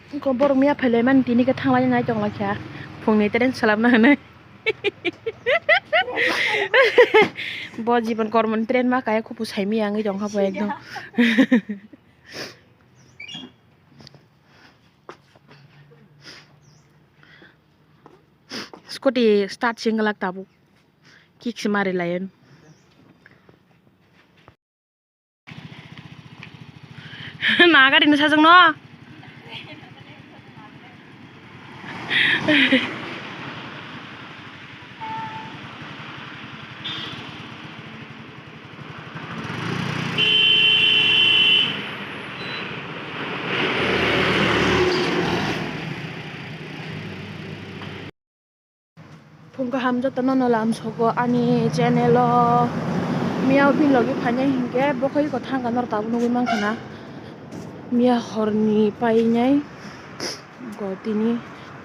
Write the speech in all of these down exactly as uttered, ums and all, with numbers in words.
Ko borok miya phailai mani tini khe thanglai nai tongla kha. Phungni train salapna hwnwi. Bo jibon kormoni train ma kaya khupu saimi ya wngwi tongkha bo ekdom. Scooty start singlak tabuk. Kick se mari layen. Na gari no sajak no. Phung kaham jotono no lamsogo ani channel o. Miya bini logi phainai hinkhe bokhorok thangkha norok tabuk nugwi mankha na. Miya horni painai go tini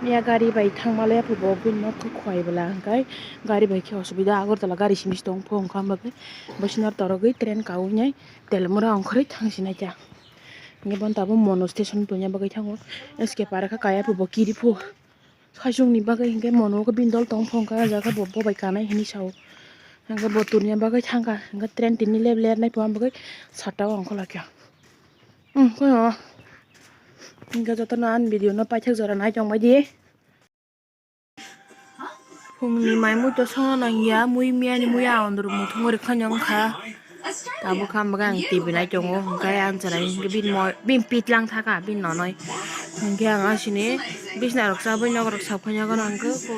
miya gari bai thangma le bo bini nok khe khwlai bwla hwnkhe gari bai khe osubida Agartala gari simi se tong phung kha bagwi bwswino torogwi train kawi nai Telamura ongkhorwi thang sinai kha. Hinkhe bono tabuk Mono station tongya bagwi thango S K Para kha kaya phubo kiri phu. Khaichukni bagwi hinkhe mono khe bini dol tong phongkha, ah jaga bo bobai kanai hinwi sao. Hinkhe bo turiya bagwi thangkha, hinkhe train tini lep lernai phuya bagwi satta o ongkha lakha. Hmm, khe o. Hinkhe jotono ani video no paithak jora nai tongbaidi. Phungni mai mui to songna nangya, mui miyani mui a ondro muthungwi rwkha wngkha. Tabuk kha hwnba khe ang T V nai tongo, hwnkhe ang chwrai hwnkhe bini mo-, bini pitlang thaka bini nonoi. Hwnkhe ang asini bisna rok chabwi nok rok sap khaina gana hwnkhe bo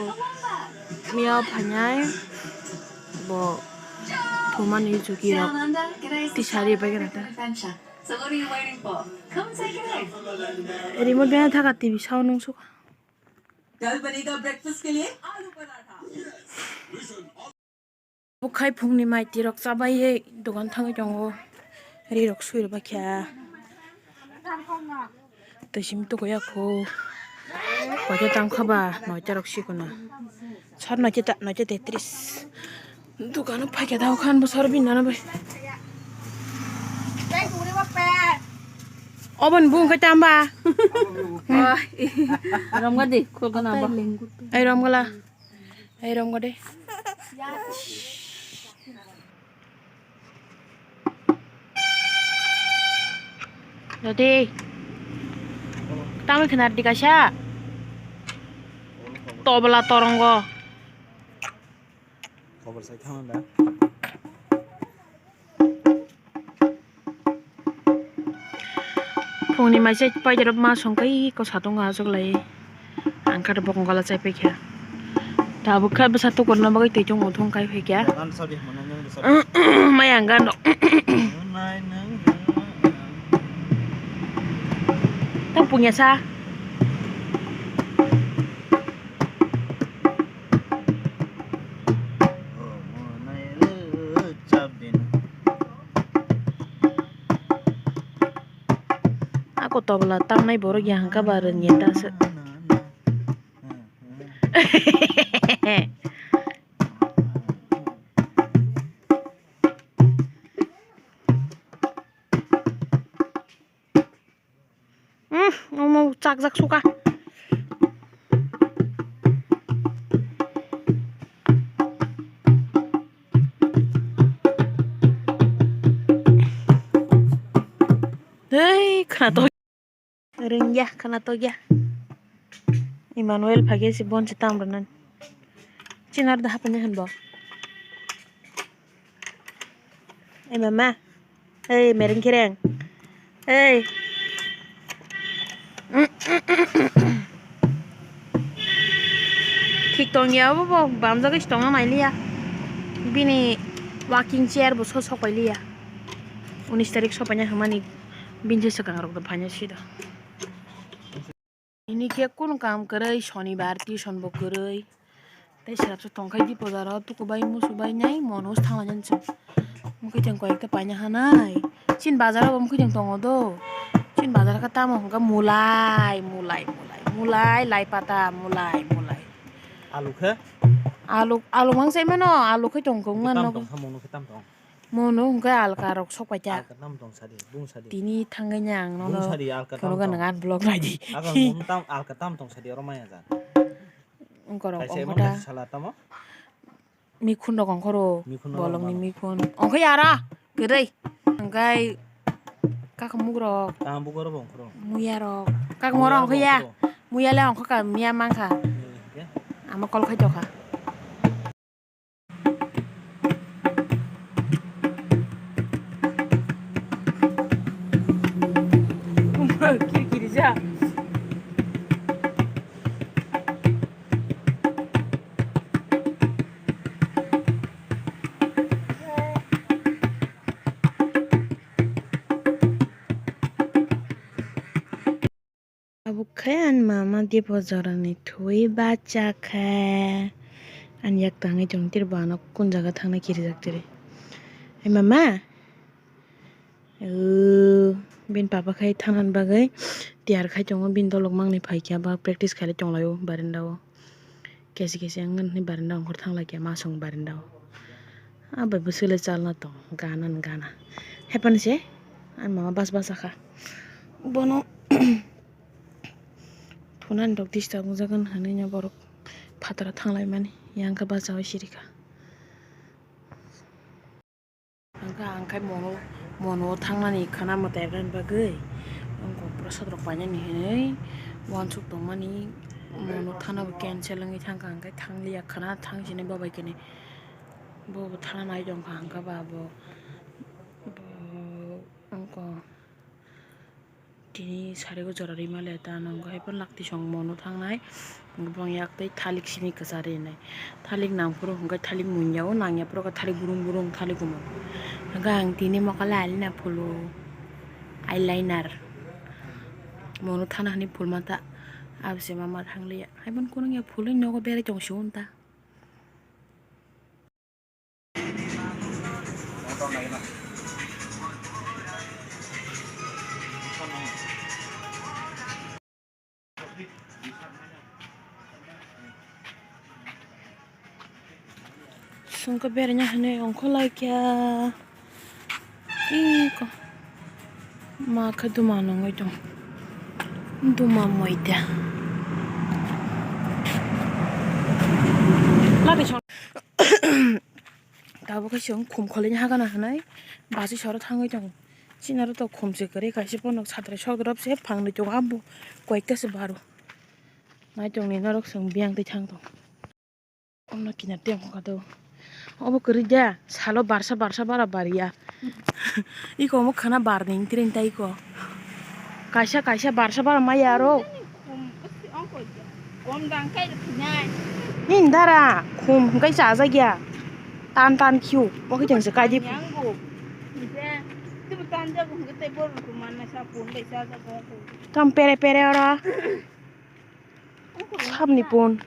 miya phainai bo thumani chuki rok tisari bai gana ta. Remote bai thaka T V sao nung sukha. कल बनेगा ब्रेकफास्ट के लिए आलू paratha. Bukhai phungni mai tirok chabai dogan thangwi tongo. Ri rok sui rwbaikha. Twi simi tukuya kho. Koita tangkha ba noita rok sikona. Sar noita ta, noita tetris. Dukano phaikha dao khan bwsaro bini nana bai. Oboni bung khe tamba. Romga di, khulga na ba. Ai romgala. Ai romga de. Dodi. Tamo khinar di kaisa. Tobla torongo. Khobor sai thangma da. Phungni mai se paidero ma songkai ko satung ajoklai. Ang khe bokong gala chai paikha. Tabuk khe bwsa tukurna bagwi twi chungmo thung kai phaikha. Mai ang gano. Tang pungya sa. Ako tobla tangnai borok ya hangka ba rwngya ta se. Umm, omo chakjak suka. Hei, khwnatok. Rwngya, khwnatokya. Emmanuel phagya si bon si tam rwnan. Chinar da hapanya hanbo. Ei mama. Ei mereng kereng. Ei. Thik tongya bo bo, bamjagwi si tongna nailiya. Bini walking chair bo so sokoiliya. Unis tarik sopaina hwnmani bini se swkang rok do phaina sido. Ini khe kunu kam kwrwi, sonibar tuition bo kwrwi. Tei swrapsa tongkhai di pozaro tukubai musubai nai mono thanglaijani chwng. Mukhuitwng koyekta paina hanai. Chini bazaro bo mukhuitwng tongo do. Chini bazar khe tamo hwnkhe mulai, mulai, mulai, mulai, lai pata, mulai, mulai. Alu khe? Alu, alu mangsa mano, alu khe tong kong mano. Tam tong, samung no khe tam tong. Mono hwnkhe alka rok sok paikha. Alka tam tong sadi, bung sadi. Tini thangwi ang nono. Bung sadi, alka tam tong. Phunukha nang ang vlog naidi. Aga mom tam alka tam tong sadi oro maya jan. Wngkorok kaisa ongkha emon ta. Kaisa sala tamo? Mikhun rok ongkhoro. Mikhun rok bolongni ongkhoro. Mikhun. Ongkha yara. Kwrwi. Hwnkhe kaka mugrok. Kaka mugrok bo ongkhoro. Muyarok. Kaka mugrok ongkha ya. Muya le ongkha ka miya mangkha. Ama kol khai tokha. Kirikiri ja. Tabuk khe ani mama dipo jorani thwi bacha khe. Ani yak tangwi tong tiri bo ano kun jaga thangna kirijak tiri. Ai mama. Bini papa khai thangnani bagwi tiyar khai tongo, bini dolok mangni phaikha ba practice khailai tonglaio barenda o. Kesi kesi wngkha hwnwi barenda ongkhor thanglaikha masong barenda o. Ah bai bwswk le chalna tong gana ni gana. Haipani se ani mama bas basa kha. Bono thunani rok disturb wngjagan hwnwi no borok phataro thanglaimani yang khe bachaui sirikha. Hwnkhe ang khe mono, mono thangnani khana mwtai rwna bagwi wngkha, prasad rok painani hinwi uansuk tongmani, mono thana bo cancel wngwi thangkha, hwnkhe thangliya khana thang sini bo bai khe ni bo bo thana nai tongkha, hwnkhe ba bo, bo wngkha. Tini sari o jora rima le ta nang hai phano lakti song mono thangnai. Bong yak tei thalik sini kwchari nai. Thalik nang phuru hwnkhe thalik munya o nang ya phuru khe thalik burung burung thalik kumo. Hwnkhe ang tini moka le alina phulu eyeliner. Mono thana hwnwi phulma ta. Abse mama thangliya. Hai phano kunung ya phulwi nogo berai tong si un ta. Sungkha beranya hwnwi ongkho laikya. Iko. Ma khe duma nungwi tong. Duma moida. Lari chong. Tabuk khe chwng khum kholaini hagana hwnwi bachwi soro thangwi tongo. Chini aro to khum se kwrwi kaisa phano satrai sok drop se phangni tongo abo koikta se baro. Nai tongni norok chwng biyang twi thang tong. Omno kinar tei wngkha do. Obo kwrwi da, salo barsa barsa bara bariya. Iko omo khana barni wngtiri wngtai iko. Kaisa kaisa barsa bara maya aro. Nini dara khum hwnkhe chajakya. Tan tan khiu, omo khe chwngse kaidi. Tam pere pere oro. Sabni pon.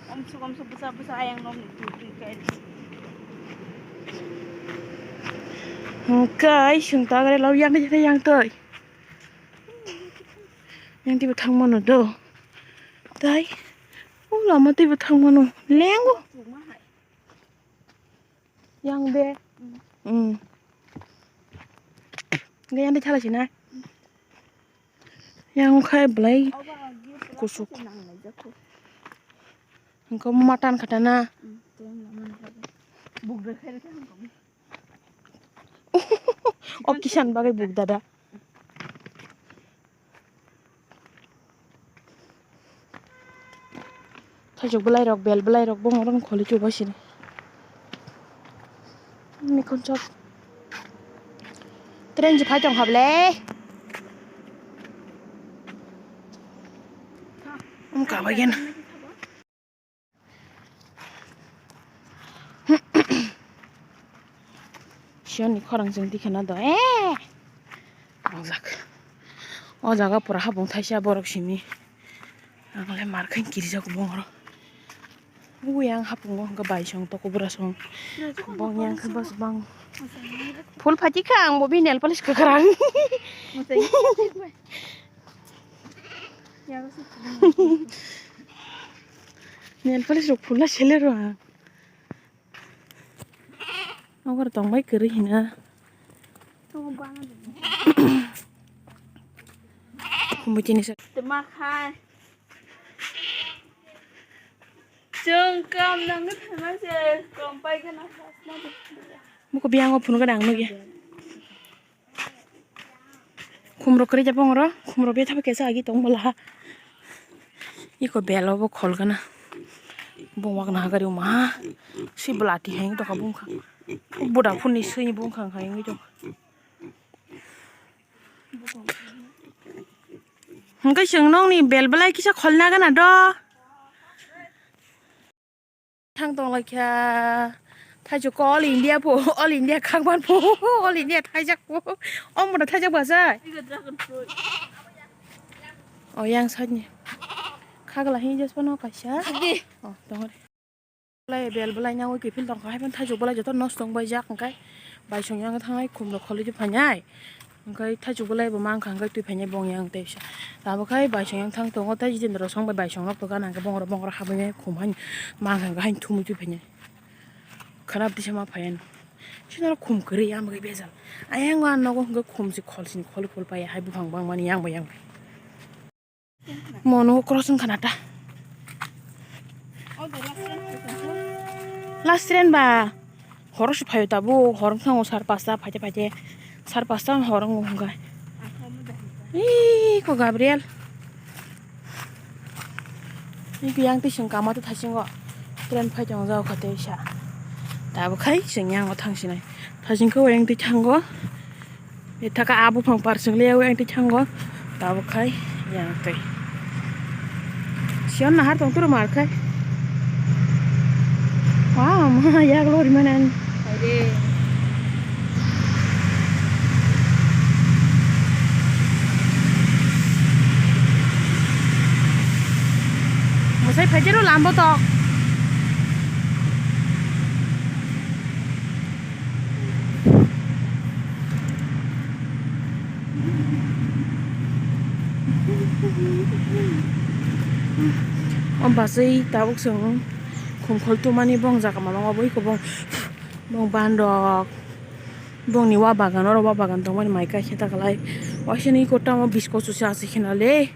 Omsuk omsuk bwsa bwsa ayang nokni twi twi kai. Hwnkhe chwng ta gari lo yang twi yang twi. Yang twi bo thang mano do. Tai. O lama twi bo thang mano. Lengo. Yang de. Mm. Yang de thala sina. Yang khai belai kusuk. Engko matan kata na. O kisan bagai buk dada. Thaichuk bwlairok, bel bwlairok, bongorok kholi chuba sini. Mikhon chok. Train se phai tong kha bwle. Wng kha bai geno. Siyoni khorang chwng tikhe no do, eh, wngjak. O jaga pura habung thaisa borok simi. Ang le mar khe kirijak bongoro. Ui ang hapungo hwnkhe bai song toko bura song. Bong yang khe bas bang. Phul phaji kha ang bo bi nail polish kwkhwrang. Nail polish rok phulna sele rw ang. Nokbar tongbai kwrwi hino. Khumui tini sa. Tama khai. Chwng kam nangwi thaima se kom pai gana. Muko biyango phunukhe ang nukya. Khumrok kwrwi ja bongoro, khumrok betha kesa agi tong bwla. Iko belo bo khol gana. Bong wak na gari uma. Si bwlati heng to kabung kha. Buda phunni swi bung khang khang wi to. Hwnkhe chwng nokni bel bwlai kisa kholna gana do. Thang tong lai kha. Thaichuk ko all India pho, all India khakban pho, all India thaijak pho. Omo da thaijak ba sai. O yang side ni. Khagla hin jes pano kaisa. O tong re. Bwlai bel bwlai nangwi kiphil tongkha, haiphano thaichuk bwlai joto nosto wngbaijak, hwnkhe baisong yang thangnai khumrok kholwi phainai, hwnkhe thaichuk bwlai bo mankha, hwnkhe twi phainai bong yang tei bisa. Tabukhe baisong yang thang tongo, tei Jitendra song bai baisong nok tongkha, hwnkhe bongoro bongoro habwi khum hai mankha, hwnkhe haino thumwi twi phainai. Khwnap tisa ma phaiya no. Chini oro khum kwrwi ya, amgwi bejal. Ayang o ang nogo hwnkhe khum se khol sini khol khol paiya, hai buphang bangmani yang bai yang bai. Mono cross wngkha na ta. Last train ba horo se phaio tabuk, hor wngkha sar pasta phaite phaite, sar pasta hor wngo hwnkha. Ih, ko Gabriel. Iko yang twi seng kama twi thasingo train phai tong jago kha tei sa. Tabuk khai seng yang o thang sinai. Thasing khe yang twi thango. Ithaka a buphang par chwng liya, yang twi thango. Tabuk khai yang twi. Siyan nahar tong turu mar khai. Wow, ma yak lori manan. Aire. Mwsai phaijero lambo to. O bachwi tabuk chwng khumkhol tumani bong jaga mano obo iko bong, bong bandok bongni wa bagan oro wa bagan tongmani mai kaisa ta kwlai waisani iko tamo bisko chusi aswk khena le.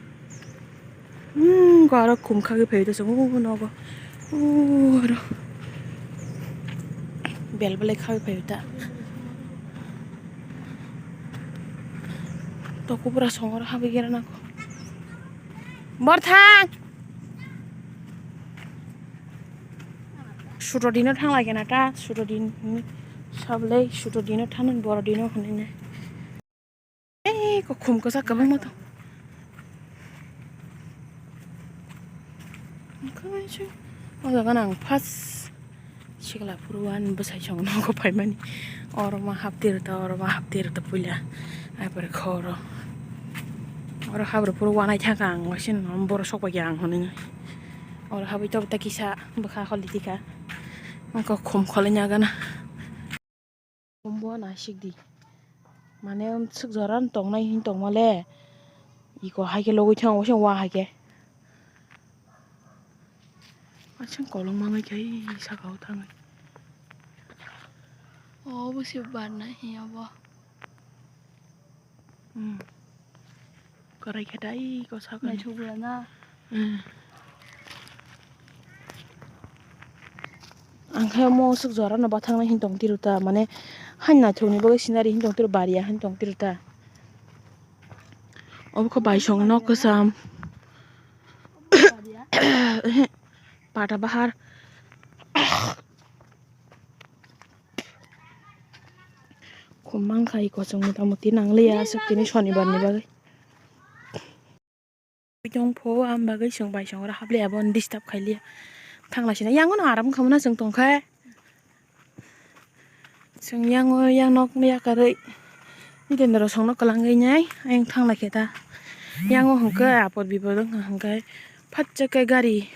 Hmm, ko aro khum khagwi phaio ta chwng o nogo. O aro bel belai khagwi phaio ta. To kubura songora habwi gera nako. Borthang. Suto dino thang lagi na ta, suto din sablai, suto dino thang boro dino hwnwi. Ei, ko khum kwchak kwbangma tong. Onkha mai se, o jaga nang first sikla phuru ani bwsai song nogo phaimani. Oro ma haptir ta, oro ma haptir ta puila. Ai pore kho oro. Oro habru phuru wanai thangkha ang, wasin boro sok bai ang hwnwi. Oro habwi tok ta kisa bwkha kholi tikha. Onkha khum kholi nyaga na. Khumbo naisik di. Mane swk jora no tongnai hin tongma le. Iko hai khe logoi thang, waisa wa hai khe. Waisa kolong mangai khe saka o thangwi. O bo se barna hi abo. Hmm. Kwrai khe dai ko sakani. Naithok bwla na. Hmm. Ang khe mo swk jora no bathang nai hin tong tiru ta, mane haino naithok ni bagwi scenery hin tong tiru, bariya hin tong tiru ta. Obo khe baisong nok kwcham. Pata bahar. Khum mankha iko chwng mota moti nangliya aswk tini sonibar ni bagwi. Tongpho, am bagwi chwng bai chwng oro habliya, abo disturb khailiya. Thangla sina, yang no aram khamna chwng tongkha. Chwng yang o, yang nok yakarwi. Jitendra songno kwlangwi nai, ayang thangla khe ta. Yang o hwnkhe apot bipot wngkha hwnkhe, phatsa khe gari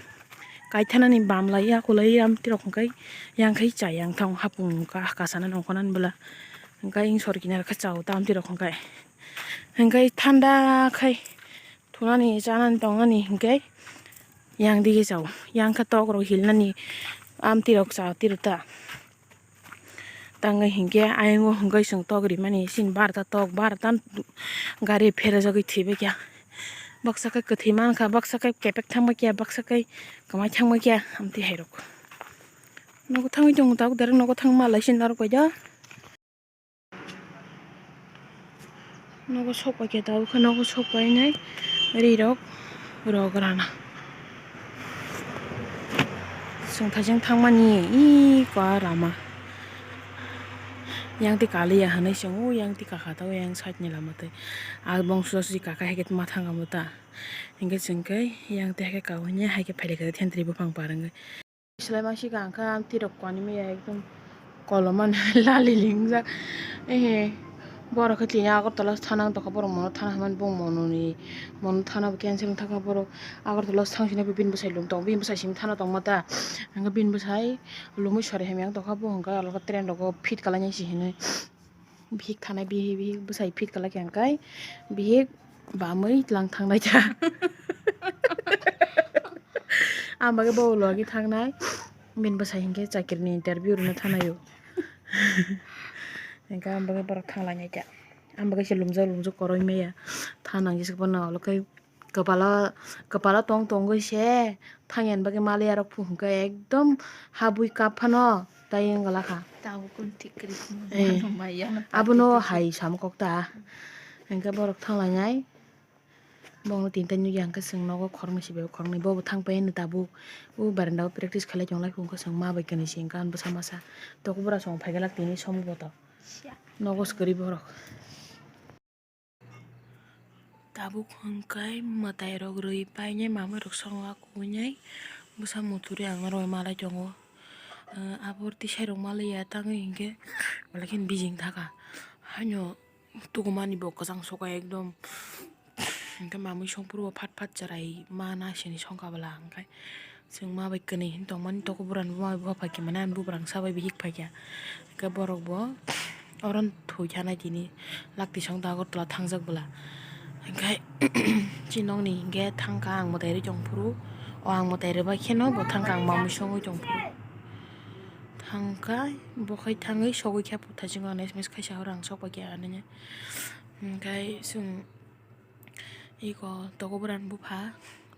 kaithanani bam lai ya, kulai ya, amtwi rok hwnkhe yang khai cha yang thang hapung ka-, kasana nongkhornani bwla. Hwnkhe ayang sor kinar khe cha o ta amtwi rok hwnkhe. Hwnkhe thanda khai. Thunani, chanani, tongnani hinkhe yang dige chao. Yang khe tok rok hilnani amtwi rok cha tiro ta. Ang hinkhe ayang o hwnkhe chwng tok rimani, chini barta tok, barta gari pherajagwi thwibaikha. Baksa khe kwthwi mankha, baksa khe kepek thangbaikha, baksa khe kwmai thangbaikha, amtwi hairok. Nogo thangwi tongo tabuk, direct nogo thangma lai sini norok bai da. Nogo sok paikhe tabuk khe nogo sok painai rirok rok rana. Chwng thaijang thangmani iko ah lama. Yang twi kaliya hinwi chwng o yang twi kakha ta o yang side ni lama twi. Ah bongso susi kaka hai khe ma thang amo ta. Hinkhe chwng khe yang twi hai khe kawui ni hai khe phailai kha thentwrwi buphang par wngwi. Selai mangsi ka ang kha, ang tirok koni maya ekdom kolom mani lali lingjak. Ehe, borok khe tini Agartala thana wng tongkha, borok mono thana hwnmani, bo mononi, mono thana bo cancel wng thangkha borok. Agartala thang sini bo bini bwsai lum tongo, bini bwsai simi thana tongma ta. Hwnkhe bini bwsai lumui sori hamya wng tongkha, bo hwnkhe alka train rogo fit kalainai se hinwi. Bihik thanai, bihik, bihik bwsai fit kalaikha hwnkhe bihik bamwi tlang thangnai ta. Ang bagwi bo logi thangnai, bini bwsai hinkhe chakrini interview rwna thanaio. Hinkhe ang bagwi borok thanglainai ta. Ang bagwi se lumjak lumjak koroi maya thanang jesa bono olokhe. Kwpalo, kwpalo tong tongwi se thangya bagwi maliya rok phu hwnkhe ekdom habwi kap phano tai wng glak kha. Tabuk kun thik kwrwi phano Eh. Mano maya no Abono pati hai samkok ta. Hwnkhe borok thanglainai. Bongno tinta nukya hwnkhe chwng nogo khoroknwi se bai khoroknwi. Bobo thang pai hwnwi tabuk. O barenda o practice khlai tonglai phuru hwnkhe chwng ma bai kwnwi se hwnkhe ani bwsa masa. Tokobora chwng phai glak tini somo boto. Nogo swkari borok. Tabuk hwnkhe mwtai rok rwi painai, mamai rok songwk kuinai, bwsa muthuri ang norok malai tongo. Abo tisai rok malaiya tangwi hinkhe belai kheno bijing thaka. Haino tukumani bo kwchang sokha ekdom. Hinkhe mamui songphuru bo phat phat chwrai ma na sini songkha bwla hinkhe. Chwng ma bai kwnwi hin tongmani, toko burani buma bai bupha phaikha mane, ani bubrang sa bai bihik phaikha. Hwnkhe borok bo oro thwi thanai tini, lakti song da Agartala thangjak bwla. Hwnkhe chini nokni hinkhe thangkha ang mwtai rwi tongphuru, o ang mwtai rwbai kheno bo thangkha ang mamui songwi tongphuru. Thangkha bo khai thangwi sogwi khe phuthachingo ang S M S khaisa horo ang sokpaikha hinwi. Hwnkhe chwng iko toko burani bupha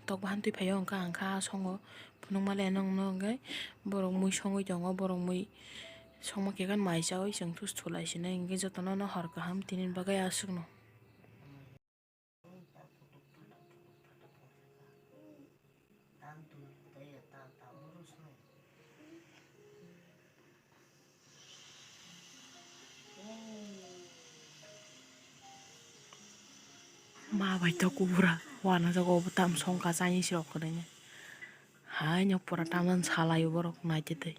tok bahan twi phaio hwnkhe ang kha songo. Phunukma le nongno hwnkhe borok mui songwi tongo, borok mui songma khe mai chaui chwng thus thulai sinai, hwnkhe jotono no hor kaham tini bagwi aswkno. Ma bai to kubura wana jago bo tam songkha chaini sirok kwrwini. Hai no pura tamjani salaio borok naitete.